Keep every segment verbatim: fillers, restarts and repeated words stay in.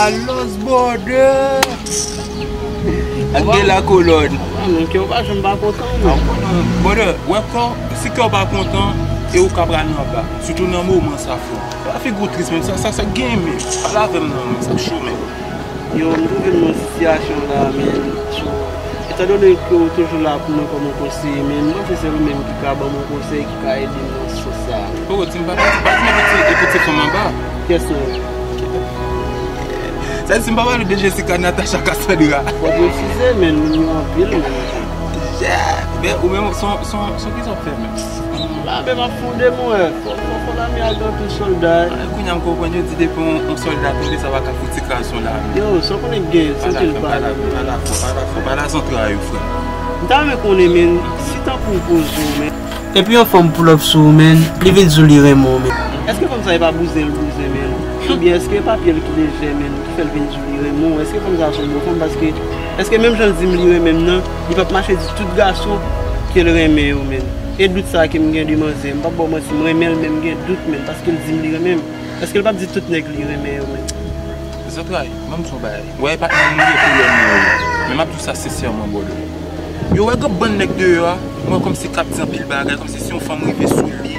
Los brother. Ak de la kolòn. Ah, men kè w pa janm pa kontan, men. Brother, wè kò, si kè w pa kontan, e ou ka pral anba. Sitou nan moman sa, frè. Pa figi w tris, men sa, sa, sa gen, men. Pale avè m non, men sa cho, men. Yo, m twouve m nan sitiyasyon la, men. So, etandone ke w toujou la pou mwen kòm yon konseye, men m panse se ou menm ki ka ban m yon konsèy, ki ka ede m nan sans sa. Poko di m pa, pa di m pou ti, e pou ti fanm anba. Kiyès non? Sa di si m pa pale de Jessica, Natacha, Cassandra. Fò presize, men, moun yo anpil, men. Yeah! Men ou menm, son, son, son ki sa w ap fè, men? La, men, m ap fè yon demwè. Fò, fò, fò lame a gen anpil sòlda. Ah, kounye a m konprann, yo di depi yon, yon sòlda tonbe, sa pa ka fouti kraz yon lame. Yo, sa w konnen k gen, se anpil bagay. Pa la fò, pa la fò, pa la zantray yo, frè. M ta renmen konnen, men, si tankou w poze w, men. Epi yon fanm pull up sou ou, men, li vin di w li renmen w, men. Èske fanm sa e pa bouzen l bouzen, men? Oubyen èske e pa pye l ki lejè, men, ki fè l vin di w li renmen w? Èske fanm sa se yon bon fanm? Paske, èske menm jan l di m li renmen m nan, li p ap mache di tout gason ke l renmen yo, men? E dout sa ke m gen de manzè, m p ap ba w manti, m renmen l, men m gen dout, men, paske l di m li renmen m. Èske l p ap di tout nèg li renmen yo, men? Zantray, ban m di w yon bagay. Wè, e pa nan nivo koulè nou yo. Men m ap di w sa sensèman, brother. Yo, wè, gen bann nèg deyò a, m wè kòmsi k ap di anpil bagay, kòmsi si yon fanm rive sou li,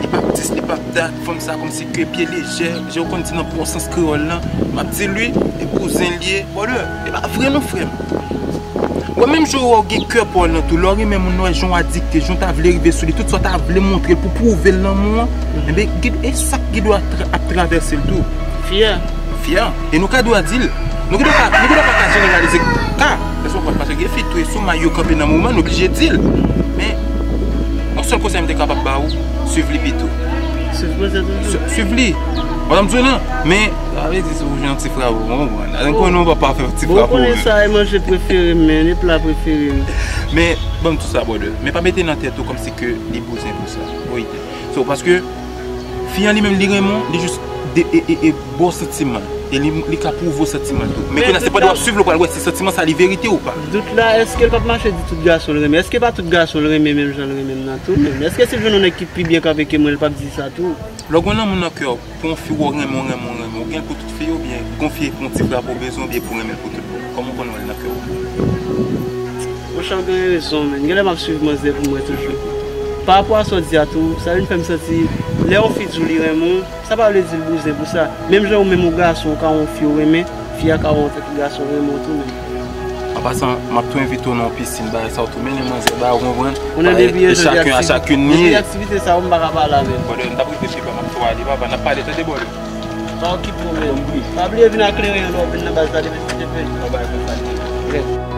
li p ap dis, li p ap dat, fanm sa kòmsi ke pye lejè, jan yo konn di nan bon sans kreyòl lan, m ap di l wi, e bouzen l ye, brother, e pa vre non, frè m. Wè, menm jan w gen kè pa w lan tou, lè w renmen moun nan, wè, jan w adikte, jan w ta vle rive sou li, tout sa w ta vle montre l pou pwouve l lanmou an, enben, gen, e sa k gen dwa tra-, ap travèse l tou. Fyè. Fyè. E nou ka dwa di l. Nou gen dwa pa, nou gen dwa pa ka jeneralize ka. Èske w konprann? Paske gen fi tou, e sou may yo kanpe nan moman, nou blije di l. Men, yon sèl konsèy m te kapab ba ou, swiv li pito. Swiv manzè toujou. Swiv li. Wè sa m di w lan? Men, sa vle di si w jwenn yon ti frape, w konprann. Ou konnen w pa fè ti frape. Bon, ou konnen sa e manje prefere m, men, e pla prefere m. Men, ban m di w sa, brother. Men pa mete nan tèt ou kòmsi ke li bouzen pou sa. Wi. So, paske fi an li menm, li renmen w, li jis de, e, e, e, ba w santiman. E li, li ka pwouve w santiman tou. Men kounye a, se pandan w ap swiv li, w pral wè si santiman sa li verite ou pa. Dout la, èske l p ap mache di tout gason l renmen? Èske pa tout gason l renmen menm jan l renmen m nan tou menm? Èske si l jwenn yon nèg ki pi byen kanpe ke mwen, l p ap di sa tou? Lè w gen lanmou nan kè w, pou yon fi w renmen, w renmen, w renmen, w gen l pou tout fi oubyen gon fi pou yon ti frape w bezwen oubyen pou renmen l pou tout bon? Kòman w konn wè l nan kè w? Monchè, w gen rezon, men. Genlè m ap swiv manzè pou mwen toujou. Pa rapò a sa w di a tou, sa vin fè m santi, lè yon fi di w li renmen w, sa pa vle di l bouzen pou sa. Menm jan ou menm ou gason, ou ka wè yon fi w renmen, fi a ka wè yon tèt gason renmen w tou menm. An pasan, m ap tou envite w nan yon pisin, bagay sa yo tou, mennen manzè ba, ou konprann? Ou nan depi e chacun à chacune li ye. Depi aktivite sa yo, m pa ka pale avè l. Brother, m t ap rete pi ba, m ap tou ale, papa, n ap pale, tande, brother. Pa okipe w, men. Pa bliye vin ak kleren an lè w vin nan baz la demen, demen. Yon bagay konsa li ye.